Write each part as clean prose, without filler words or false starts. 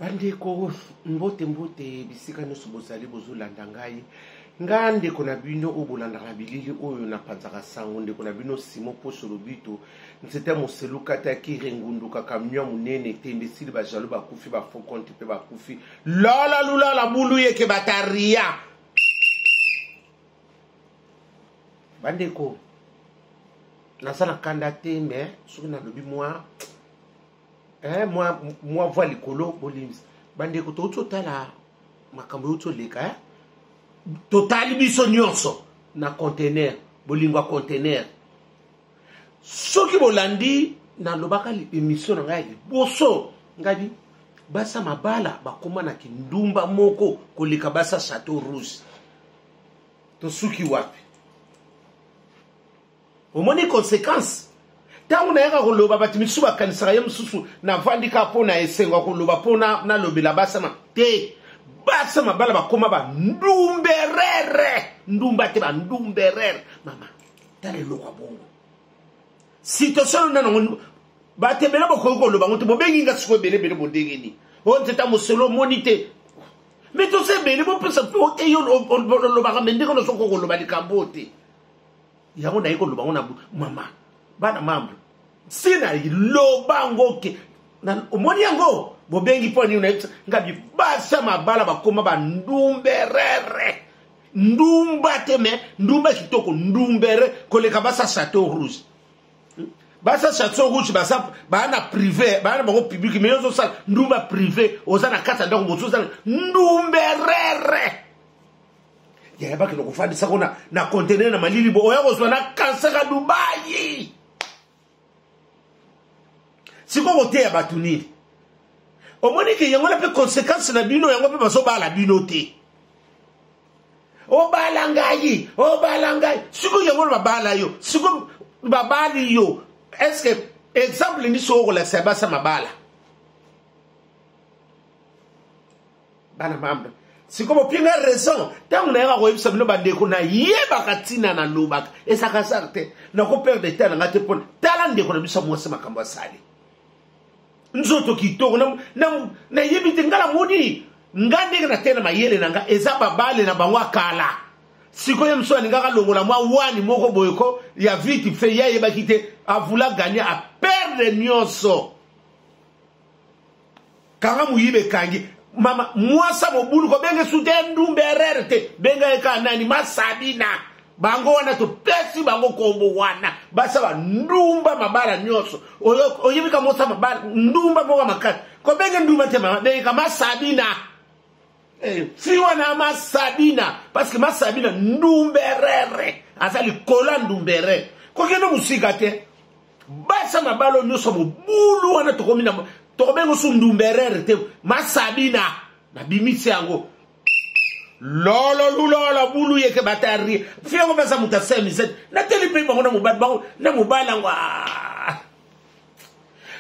Bandeko, mbote mbote bisika nyonso bozali bozolanda ngai. Nga ndeko na bino oyo bolandaka na bilili oyo napanzaka sango, ndeko na bino Simon Poso Lobito, nzete ya moselu kata ya kire ngunduka camion monene tembe esili ba jaloux bakufi ba faux compte mpe bakufi lala lulala bulu yeke bataria. Bandeko, naza na kanda te mais soki nalobi mwa eh, mwa mwa voix likolo bolimbisa. Bandeko, touti otala makambo euti oleka eh? Totali biso nyonso na container, bolingo ya container. Soki bolandi nalobaka émission na ngai ya liboso, ngai basa mabala bakoma na kindumba moko koleka basa Chateau Rouge. Tosuki wapi? Omoni conséquence ntango nayaka koloba, bato misusu bakanisaka ye mosusu navandi kaka mpo na esengo ya koloba mpo nalobela basama te. Basa mabala bakoma bandumberere, ndumba te, bandumberere. Mama, tala eloko ya bongo situation nano yango bato ebele bokoki koloba ngo te. Bobengi nga sikoyo ebele ebele bondenge nini oyo nzeta mosolo omoni te me toza ebele bopesa te yo olobaka me ndenge nosoki koloba likambo oyo te yango naye koloba ngo na mama bana mambre si na loba ngo ke omoni yango bobengi mpo nini nayebisa ngabi basa mabala bakoma bandumberere, ndumba te me ndumba kitoko, ndumbere koleka basa Chateau Rouge. Basa Chateau Rouge baza baa na privé, baa na bango public, me yo ozosala ndumba privé, oza na kati ya ndako mosusu ozala ndumberere. Yaya, bakende kofandisa ko na conteneur na malili bo oya kozwa na cancer ya Dubai. Sikoyo koteya bato nini? Omoni ke yango wana mpe conséquence na bino, yango mpe bazobala bino te. Obala ngai, obala ngai, sikoyo yango wana babala yo, sikoyo babali yo. Est ce que exemple nini soki okolakisa ya basa mabala bana mambe? Sikoyo bopinga raison ntango nayaka koyebisa bino bandeko, nayebaka ntina nalobaka, ezalaka hasard te. Nakoperdre temps na ngai te mpona tala ndeko na biso ya mwasi makambo asali, nzoto kitoko nayebi te. Nga namoni nga ndenge na te na mayele na nga eza babale na bango akala. Sikoyo mosusu alingaka longola mwa wani moko boye ko ya vite fait, ye ayebaki te avula gagner aperdre nyonso. Kanga moyibi ekangi mama mwasa mobulu, kobenge su te ndumba erreur te, benga ye kaka nani masabina. Bango wana topesi bango kombo wana basa bandumba mabala nyonso. Oyebi ka mosa mabala ndumba moko makasi, kobenge ndumba te mama, bengeka masabina. Eh, fi wana masabina, parce que masabina ndumberere aza likolo ya ndumberere, kokende mosika te. Basa mabala nyonso mobulu wana tokomi na tokobenga su ndumberere te, masabina nabimisi yango lolo lulolo bulu yeke batari fi yango baza moto asala misete nateli mpe bango na mobali bango na mobali yango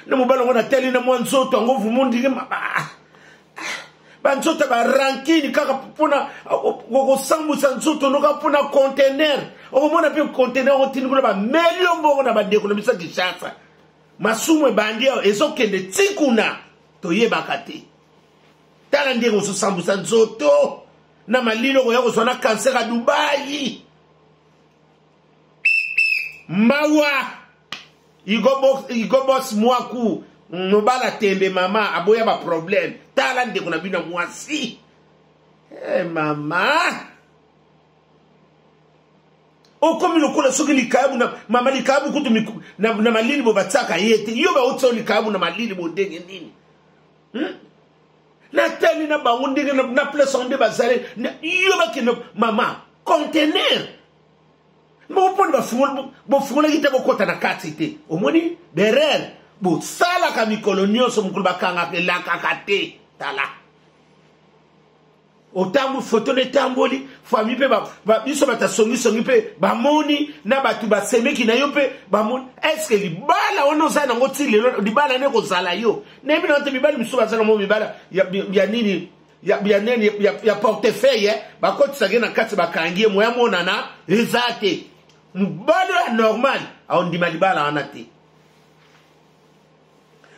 na mobali yango nateli na mwa nzoto yango vumo ndenge banzoto barankine kaka mpona kosambwisa nzoto noka mpona contener. Okomona mpe contener otindi kuna bameli yo mbongo na bandeko na biso ya Kinshasa. Masumu ebandi awa ezokende ti kuna toyebaka te. Tala ndenge ozosambwisa nzoto na malili, okoya kozwa na cancer ya Dubai. Mawa igobos mwaku mobala tembe mama aboya baproblème. Tala ndeko na bino ya mwasi hey, mama okomi lokola soki likayabu na mama likayabu kutu na malili bo batiaka ye te. Yo baotisa likayabu na malili bo ndenge nini? Natali na bango ndenge na place yango nde bazali yo bakende mama contener moko mponi bofungolaki te, bokɔta na kati te. Omoni berere bosalaka mikolo nyonso, mokolo bakangaka elakaka te. Tala otambu foto na etamboli famille mpe biso bato asongisongi mpe bamoni na bato basemeki na yo mpe bamoni. Estce libala wana oza nango ti lelo libala nde kozala yo nayebi nango te. Mibali misusu baza nango mibala ya nini ya nini ya portefeuille bakotisaki na kati, bakangi ye moya monana eza te. Mobali oyo ya normal aondima libala wana te.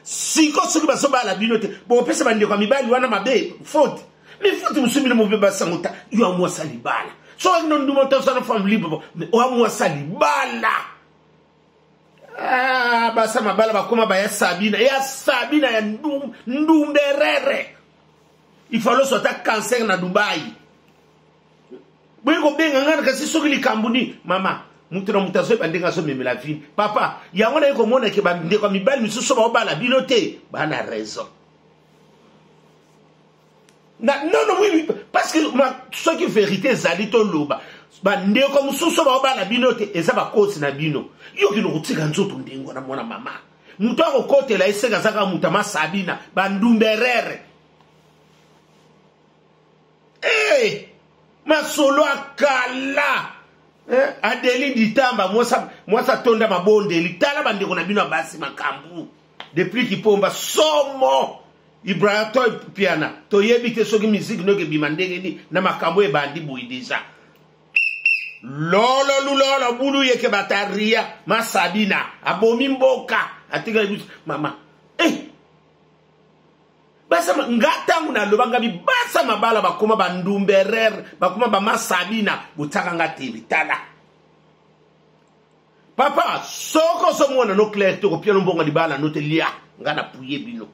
Siko soki bazobala bino te, bokopesa bandeko ya mibali wana mabe faute. Mais faute mosusu bino mobe basango ta yo amwasa libala. Soki no nduma to sana femme libre, mais oamwasa libala. Ah, basa mabala bakoma ba ya Sabina, ya Sabina ya ndumberere. Il fallait soit cancer na Dubaï. Boye kobenga ngai kasi soki likambo nini mama moto na moto azoyeba ndenge azomemela vini papa yango naye komona ke bandeko ya mibali misusu baobala bino te bana raison na non non oui, oui parce que ma, soki vérité ezali toloba bandeko mosusu baobala bino te eza bakosi na bino yo kino kotika nzoto ndenge wana mwana mama moto akokotela eseka azaka moto amasabina bandumberere. Hey, eh, masolo akala eh, Adeli Ditamba mwasa, mwasa tonda mabondeli tala bandeko na bino ya basi makambo depuis kipomba somo Ibrahim Toy Piana toyebi te soki miziki noki ebima ndenge nini na makambo ebandi boye deja lolo lulolo bulu yeke bataria masabina abomi mboka atikali biso mama eh basa nga ntango naloba nga bibasa mabala bakoma bandumberere bakoma bamasabina botiaka nga tele tala papa soko ozomona no claire te kopia no mbongo libala no te lia nga na puye bino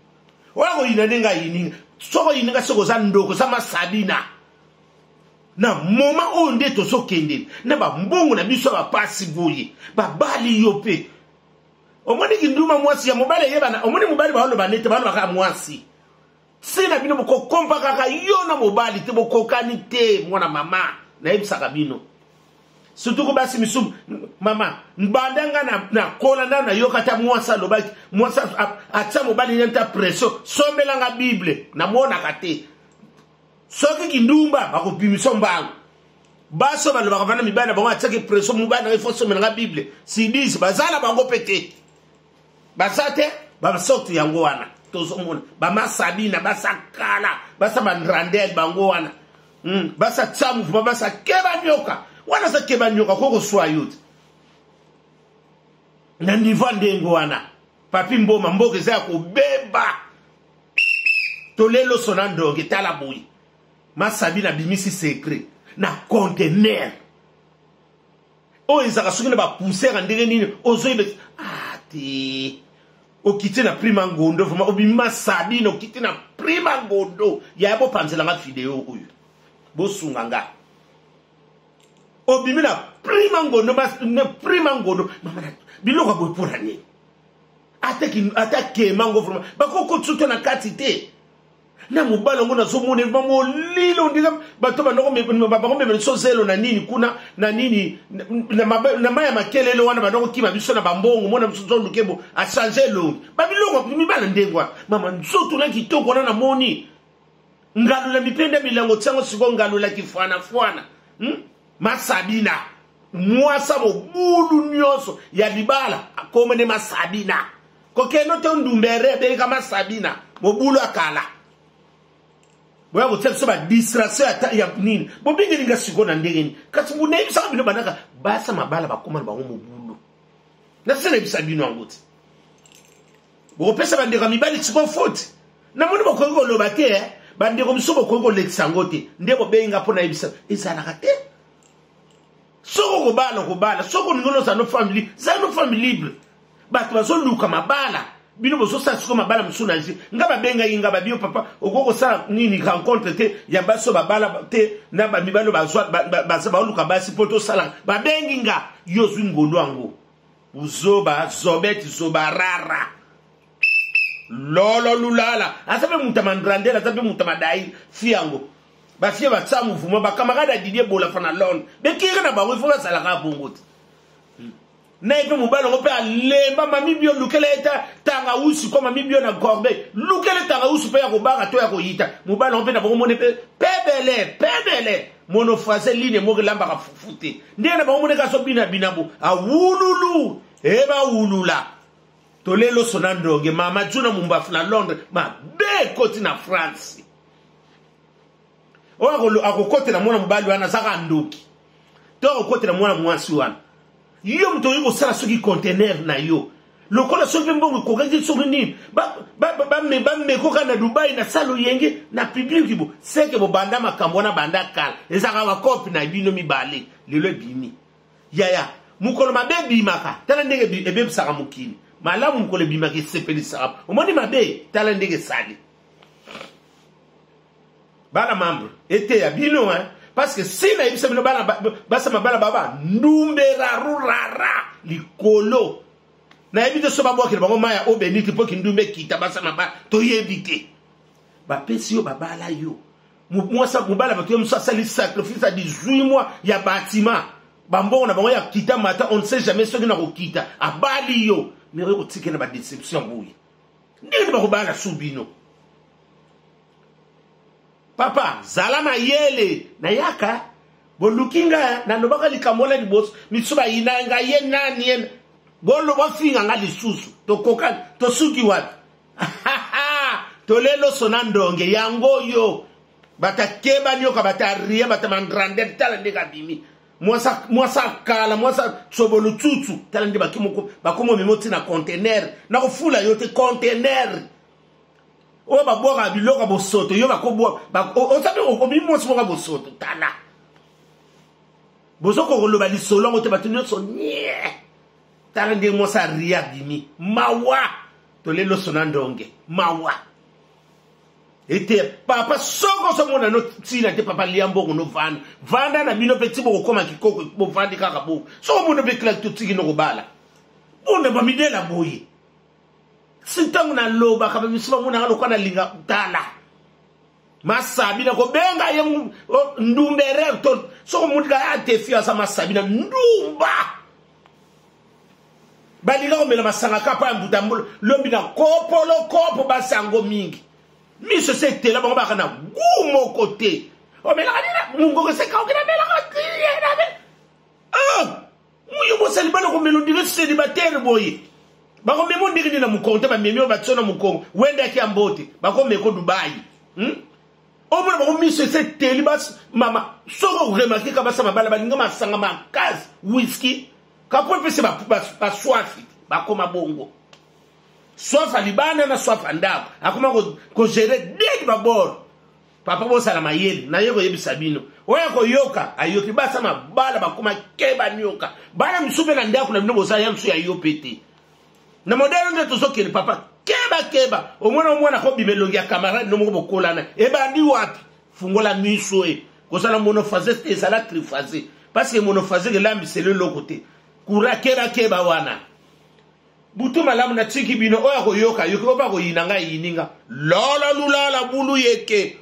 oya koyina ndenge ayininga soko oyini nga soko oza ndoko oza masabina na moma oyo nde tozokende na bambongo na biso ya bapasi boye babali yo mpe omoni kinduma mwasi ya mobali eyebana omoni mobali baoloba nete balobaka mwasi se na bino bokokompa kaka yo na mobali te bokokani te mwana mama nayebisaka bino surtout ko basi misusu mama banda nga nakola na nayoka ata mwasi alobaki mwasi atia mobali nde nta pression sombela nga bible namonaka te soki kindumba bakopimisa mbango basi oyo balobaka vana mibali na bango atiaki pression mobali nanga ifo sombela nga bible sidis baza na bango mpe te baza te basorte yango wana tozomona bamasabina basakala basa bandrandel bango wana basa tsa mouvement basa keba nyoka wana aza keba nyoka ko koswa yo te na niveau ya ndenge wana papi mboma mboka eza ya kobeba toleloso na ndonge tala boye masabina abimisi secret na contener oyo ezalaka soki na bapoussière ya ndenge nini ozoyeba ah te okiti na prima ngondo vraiment obimi masabina okiti na prima ngondo yaya bopanzela nga video oyo bosunga nga obimi na prima ngondo na prima ngondo mama biloko ya boye mpona nini ata kema ngo vraiment bakokotisa na kati te na mobali yango nazomona ba molilo ndenge bato bakomemela biso zelo na nini kuna na nini na mai ya makelele wana banda kokima biso na bambongo mona biso tozolukebo achange elongi babiloko mibala ndenge wana mama nzoto na kitoko wana namoni ngalula mipende milango tiango sikoyo ngalula kifwanafwana Masabina mwasa mobulu nyonso ya libala akoma nde masabina kokende te ndumbere ebeleka masabina mobulu akala boya kotia biso badistraction ya nini bobengeli nga sikoyo na ndenge nini kasi nayebisaka bino bandaka basa mabala bakoma na bango mobulu nasi nayebisa bino yango te bokopesa bandeko ya mibali sikoyo faute namoni bokoki koloba te eh? Bandeko mosusu bokoki kolekisa yango te nde bobengi nga mpo nayebisa ezalaka te soki okobala okobala soki olingi ozala no femme libre zala no femme libre bato bazoluka mabala bino bozosala sikoyo mabala mosusu na nzi nga babengaki nga babiyo papa okoki kosala nini rencontre te ya basi oyo babala te na bamibali oyo baoluka basi mpo tosala babengi nga yo ozwi ngolu yango buzoba zobeti zoba rara lolo lulala aza mpe moto ya mandrandele aza mpe moto ya madai fi yango bafie batsa mouvement bacamarade ya Didier Bolafa na Londres bekiri na bango ifo bazalaka bongo te na ye mpe mobali yango mpe alemba mami bio lukela ye tangausi ko mami bio na corbeille lukela tangausi mpe ya kobanga to ya koyita mobali yango mpe na bango mone mpe pebele pebele monophrase line moko elambaka fufu te ndenge na bango mone kaso bina bina bo awululu ebawulula toleloso na ndonge mama juna mumbafu na Londres mabe ekoti na France oyo akokotela mwana mobali wana azaka ndoki to akokotela mwana mwasi wana yo moto okoki kosala soki contener na yo Lokola soki mpe mbongo ekokaki soki nini, bameko kaka na Dubai na salo yenge na publiki bo seke bobanda makambo wana banda kala, ezalaka bakope na bino mibale, lelo ebimi. Yaya, mokolo mabe ebimaka, tala ndenge ebebisaka mokili. Malamu mokolo ebimaka esepelisaka. Omoni mabe, tala ndenge esali. Bana membre, eteya bino hein. Parce que si nayebisa bino bana basa mabala baba ndumbe raru rara likolo. Nayebi te so babwakela bango mai ya eau benite mpo kindumbe ekita basa mabala toyebi te. Bapesi yo babala yo. Mwasa mobala bato ya mosusu asali sacrifice ya 18 mois ya bâtiment. Bambongo na bango ya kita mata, on ne sait jamais soki na kokita. Abali yo. Mais oyo kotikela ba déception boye. Ndenge bakobala su bino. Papa, zala mayele. Nayaka boluki nga nalobaka likambo wana liboso misusu bayina nga ye nani ye bolo bofinga nga lisusu tokokani tosuki wapi? Toleloso na ndonge yango yo batakeba nyoka bataria batamandrander tala ndenge abimi mwasa mwasa kala mwasa tsobolo tsutsu tala nde bakoma omemi oti na contener nakofula yo te contener oyo babwaka biloko ya bosoto yo bakobwaka osabi okomi mwasi moko ya bosoto tala bozokoka koloba lisolo yango te bato nyonso nie tala ndenge mwasi aria abimi mawa toleloso na ndonge mawa ete papa soko ozomona no ntina te papa lia mbongo novanda vanda na bino mpe ti bokokoma kikoko bovandi kaka bo soko omona mpe klaki totiki nokobala bona bamidela boye si ntango nalobaka bamisu bamonaka lokola nalinga tala masabi na kobenga ye ndumberer to soko omoni kaka atefi aza masabi na ndumba balinga komela masanga kapa ya mbuta lombi na kopolo kopo basi yango mingi miso se etela bango baka na gu moko te omelaka nini mongongo sekauki namelaka ah! Muyo bosali bana komela ondire célibataire boye bakomema ondenge nini na mokongo te bamemi oyo batio na mokongo wendaki ya mbote bakomeko Dubai hmm? Omona bango miso ese eteli bas mama soki oremarke ka basa mabala balinga masanga makasi whisky kapo epesi baswafi bakoma bongo swafa libanda na swafa ndako akoma kogere ded babord. Papa bosala mayele naye koyebisa bino oyo akoyoka ayoki basa mabala bakoma keba nioka bana misusu mpe na ndako na bino boza ya mosusu ya yo mpe te na modele nde tozokende papa keba keba omwana omwana akobima elongi ya camarade no moko bokolana ebandi wapi fungola miso e kozala monophase te ezala triphase parce que monophase elambiseli eloko te kura keba keba wana butu malamu natiki bino oyo akoyoka yoki oyo bakoyina ngai eyini nga lala lulala bulu yeke.